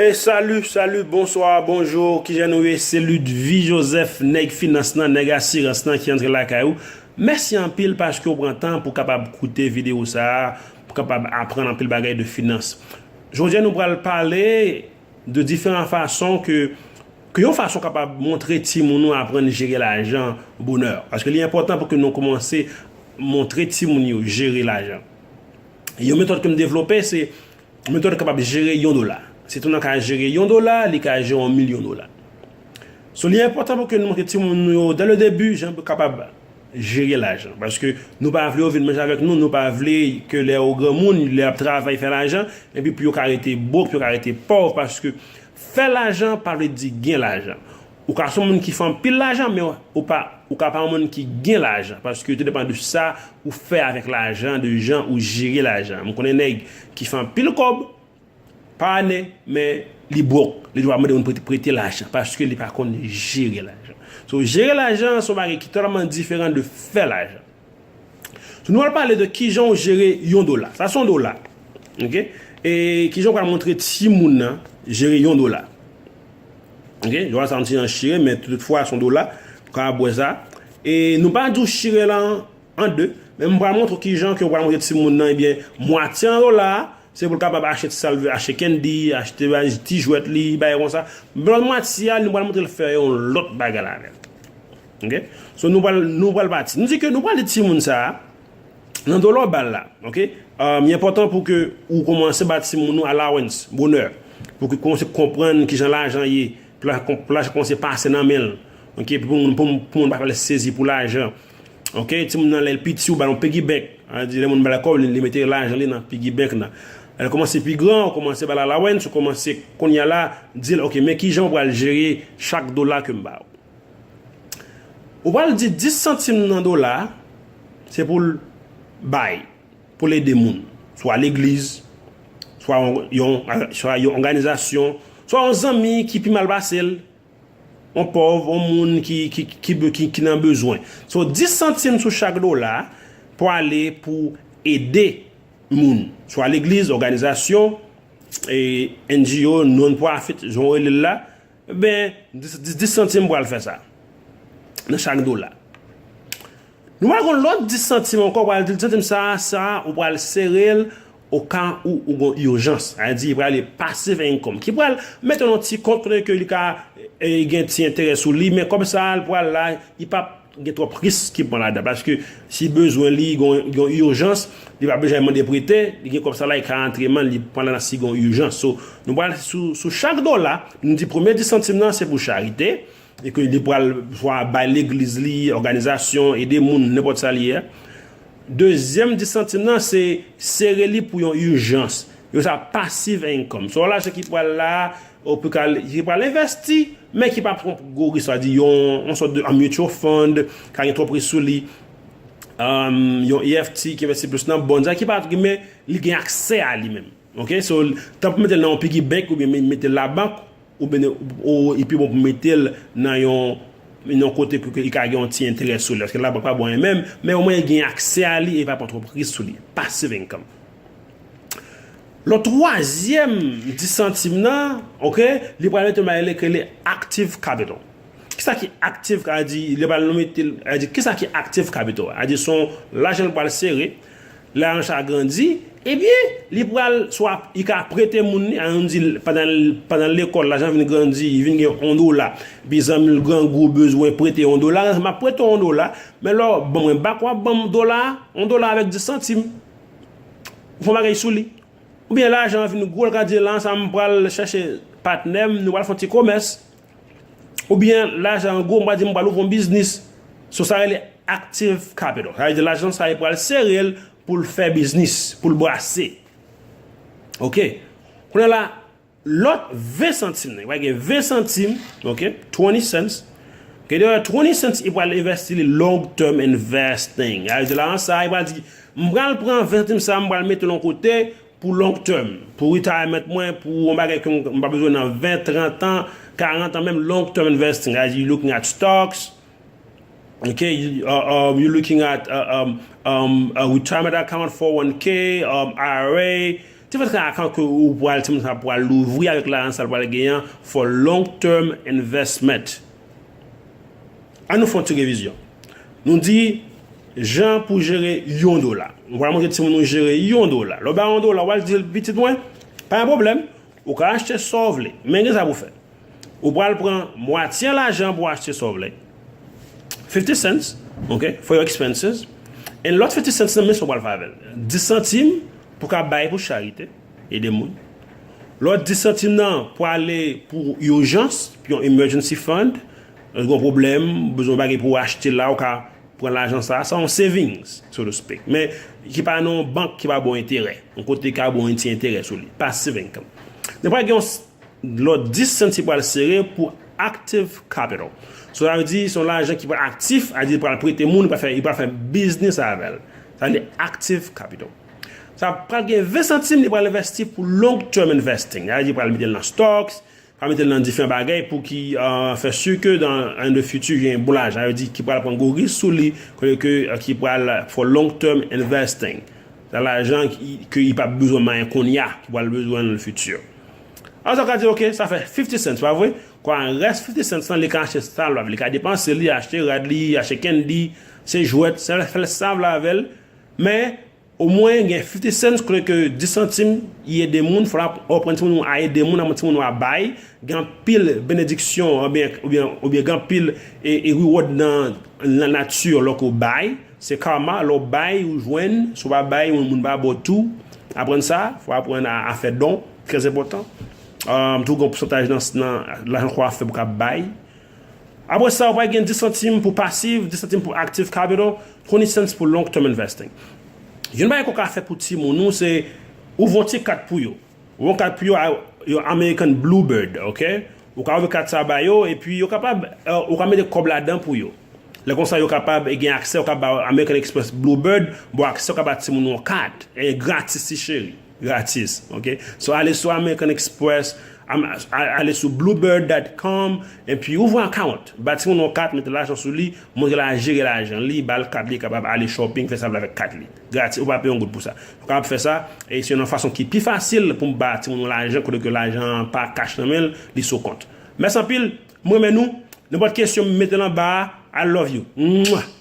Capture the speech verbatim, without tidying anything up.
E salut, salut, bonsoir, bonjour, kijan nou ye? Se Ludvie Joseph, nèg finans nan, nèg asirans nan ki antre lakay ou. Mèsi anpil paske w pran tan pou kapab koute videyo sa a, pou kapab aprann anpil bagay de finans. Jodi a nou pral pale de diferan fason ke, ke yon fason kapab montre timoun ou aprann jere lajan bonè. Paske li enpòtan pou ke nou kòmanse montre timoun yo jere lajan. Yon metòd ke m devlope, se metòd kapab jere yon dola. Si timoun nan ka jere yon dola, li ka jere yon milyon dola. So, li enpòtan pou ke nou montre timoun nou yo, dès le début, jan pou kapab jere lajan. Paske nou pa vle yo vin manje avèk nou, nou pa vle ke lè yo granmoun, lè y ap travay fè lajan, epi pou yo ka rete bwok, pou yo ka rete pòv, paske fè lajan pa vle di gen lajan. Ou ka se yon moun ki fè anpil lajan, men ou pa, ou ka pa yon moun ki gen lajan, paske tout depann de sa ou fè avèk lajan, de jan ou jere lajan. M konnen nèg ki fè anpil kòb pa ane, men li bwok. Li dwe mande moun prete, prete lajan, paske li pa konn jere lajan. So, jere lajan, se yon bagay ki totèlman diferan de fè lajan. So, nou pral pale de kijan ou jere yon dola. Sa se yon dola. Ok? E kijan ou pral montre timoun nan jere yon dola. Ok? Dola sa yon ti jan chire, men toutfwa se yon dola. Ou kapab wè sa. E nou pa di w chire l an, an de. Men m pral montre w kijan ke ou pral montre timoun nan, ebyen, mwatye an dola, se pou l kapab achte ti sa l vle, achte candy, achte ti jwèt li, bagay konsa. Lòt mwatye a, nou pral montre l fè yon lòt bagay avè l. Ok? So, nou pral, nou pral pati. Nou di ke nou pral di timoun sa a, nan dola w ba l la, ok? Um, li enpòtan pou ke ou kòmanse ba timoun ou allowance, bonè. Pou ke kòmanse konprann kijan lajan ye, pou lajan, pou lajan kòmanse pase nan men l. Ok? Pou moun, pou, pou moun pa fè l sezi pou lajan. Ok? Timoun nan lè l piti, ou ba l yon piggy bank. Sa vle di, lè moun ba l kòb, li, li mete lajan li nan piggy bank nan. Lè l kòmanse pi gran, ou kòmanse ba l allowance, ou kòmanse, kounye a la, di l, ok, men kijan ou pral jere chak dola ke m ba w. Ou pral di dis santim nan dola, se pou l bay, pou l ede moun. Swa legliz, swa yon, yon, swa yon òganizasyon, swa yon zanmi ki pi mal pase l, yon pòv, yon moun ki, ki, ki, ki, ki nan bezwen. So, dis santim sou chak dola pou ale pou ede moun. Swa legliz, òganizasyon, e, N G O, non-profit, jan w rele l la, ben, dis, dis, dis santim pral fè sa. Nan chak dola. Nou pral gon lòt dis santim ankò, pral di dis santim sa, sa, ou pral sere l o ka ou ou gon ijans. Sa vle di, li pral li passive income. Ki pral mete nan ti kont kote ke li ka, e, gen ti enterè sou li, men kòb sa, l pral la, li p ap gen twòp risk ki pran ladan. Paske si bezwen li, gon, gon ijans, li pa bezwen mande prete, li gen kòb sa la, li ka antre men l, li pran ladan si gon ijans. So, nou pral sou, sou chak dola, nou di premye dis santim nan, se pou charite, e ke li pral swa bay legliz li, òganizasyon, ede moun, nenpòt sa li ye. Dezyèm dis santim nan, se sere li pou yon ijans. Yo sa passive income. Se yon lajan ki pral la, ou pou ka, ki pral envesti, men ki pa pran gwo risk, sa di yon, yon sòt de, an mutual fund, ka gen twòp risk sou li. Um, yon E F T ki envesti plis nan bond, sa ki pa, men li gen aksè a li menm. Ok? So, tan pou mete l nan yon piggy bank oubyen me-, mete l labank, oubyen, ou, li pi bon pou mete l nan yon, yon kote ke, ke li ka gen yon ti enterè sou li. Paske labank pa bon menm, men omwen li gen aksè a li e li pa pran twòp risk sou li. Passive income. Lòt twazyèm dis santim nan, ok, li pral mete yon bagay li rele active capital. Kisa ki active, ka di, li pral nou mete, ka di, kisa ki active capital? Ka di, se yon lajan li pral sere, lajan sa grandi, ebyen, li pral swa, li ka prete moun li, an nou di, pandan, pandan lekòl, lajan vin grandi, li vin gen yon dola, epi zanmi l grangou bezwen prete yon dola, m ap prete yon dola, men lè w ban mwen bak, w ap ban m dola, yon dola avèk dis santim. Ou fè yon bagay sou li. Oubyen lajan an vin gwo, l ka di, la, sa m pral chèche patnè m, nou pral fè yon ti komès. Oubyen lajan an gwo, m pral di, m pral ouvri yon biznis. So, sa rele active capital. Sa vle di, lajan sa, li pral sere l pou l fè biznis, pou l brase. Ok. Kounye a la, lòt ven santim nan, li pral gen ven santim, ok, twenty cents. Ok, de twenty cents, li pral envesti li long term investing. Sa vle di, lajan sa, li pral di, m pral pran ven santim sa, m pral mete l yon kote, pou long term, pou retirement mwen, pou yon bagay ke m, m pa bezwen nan ven, trant an, karant an, menm long term investing. As you looking at stocks, ok, you, uh, um, you looking at, uh, um, um, a retirement account, four oh one k, um, I R A, Ti fè travay akan ke ou pral, timoun sa pral louvri avèk lajan sa l pral genyen an for long term investment. An nou fè yon ti revizyon. Nou di jan pou jere yon dola. Ou pral montre timoun ou jere yon dola. Lè w ba yon dola, w al di l pitit mwen, pa yon pwoblèm, ou ka achte sa w vle. Men gen sa pou fè. Ou pral pran mwatye lajan pou achte sa w vle. Fifty cents, ok, for your expenses. And lòt fifty cents nan men sa w pral fè avè l. Dis santim pou ka bay pou charite, ede moun. Lòt dis santim nan pou ale pou ijans, pou yon emergency fund. Ou gen yon pwoblèm, bezwen yon bagay pou achte la, ou ka pran lajan sa, sa yon savings, so to speak. Men ki pa nan yon bank ki pa ba w enterè. Yon kote ki ka ba w yon ti enterè sou li. Passive income. Depi gen yon lòt dis santim pral sere pou active capital. So, sa vle di, se yon lajan ki pral aktif, sa vle di, li pral prete moun, li pral fè, li pral fè biznis avè l. Sa vle di active capital. Sa pral gen ven santim, li pral envesti pou long term investing. Sa vle di, li pral mete l nan stocks, pral mete l nan diferan bagay pou ki, euh, fè si ke dans in the future, gen bon lajan. Sa vle di, ki pral pran gwo risk sou li, kote ke, euh, ki pral for long term investing. Sa lajan ki, ke li p ap bezwen manyen kounye a, ki pral bezwen nan le futur. Alò, sa w ka di, ok, sa fè fifty cents, pa vre? Kwa rès fifty cents lan, li ka achte sa l vle, li ka depanse li, achte rad li, achte candy, se jwèt, sa fè l sa l vle avè l. Men, omwen, gen fifty cents, kote ke dis santim, li ede moun, fò l ap aprann timoun ou a ede moun, aprann timoun ou a bay, gen anpil benediksyon, oubyen, oubyen, oubyen gen anpil e, e reward nan, nan nati lè ke w bay. Se karma, lè w bay, ou jwenn. Si w pa bay, yon moun pa ba w tou. Aprann sa, fò aprann a, a fè don, trè enpòtan. Um, tou gen yon pousantaj nan, nan lajan ke w ap fè pou w ka bay. Apre sa, ou pral gen dis santim pou passive, dis santim pou active capital, twenty cents pou long term investing. Yon bagay ke w ka fè pou timoun ou, se ouvri yon ti kat pou yo. Yon kat pou yo, a, yon American Bluebird, ok? Ou ka ouvri kat sa ba yo, epi yo kapab, euh, ou ka mete kòb ladan pou yo. Lè konsa, yo kapab gen aksè, ou ka ba American Express Bluebird, bon aksè, ou ka ba timoun yon kat, e gratis, ti cheri, gratis, ok? So, ale sou American Express, am- a- ale sou bluebird dot com, epi ouvri yon account, ba timoun yon kat, mete lajan sou li, montre l a jere lajan li, ba l kat li, kapab ale shopping, fè sa l vle avèk kat li. Gratis, ou pa peye yon goud pou sa. Ou kapab fè sa, e se yon fason ki pi fasil pou m ba timoun nou lajan, kote ke lajan an pa cash nan men l, li sou kont. Mèsi anpil, m renmen nou. Nenpòt kesyon, mete l anba a. I love you. Mwah!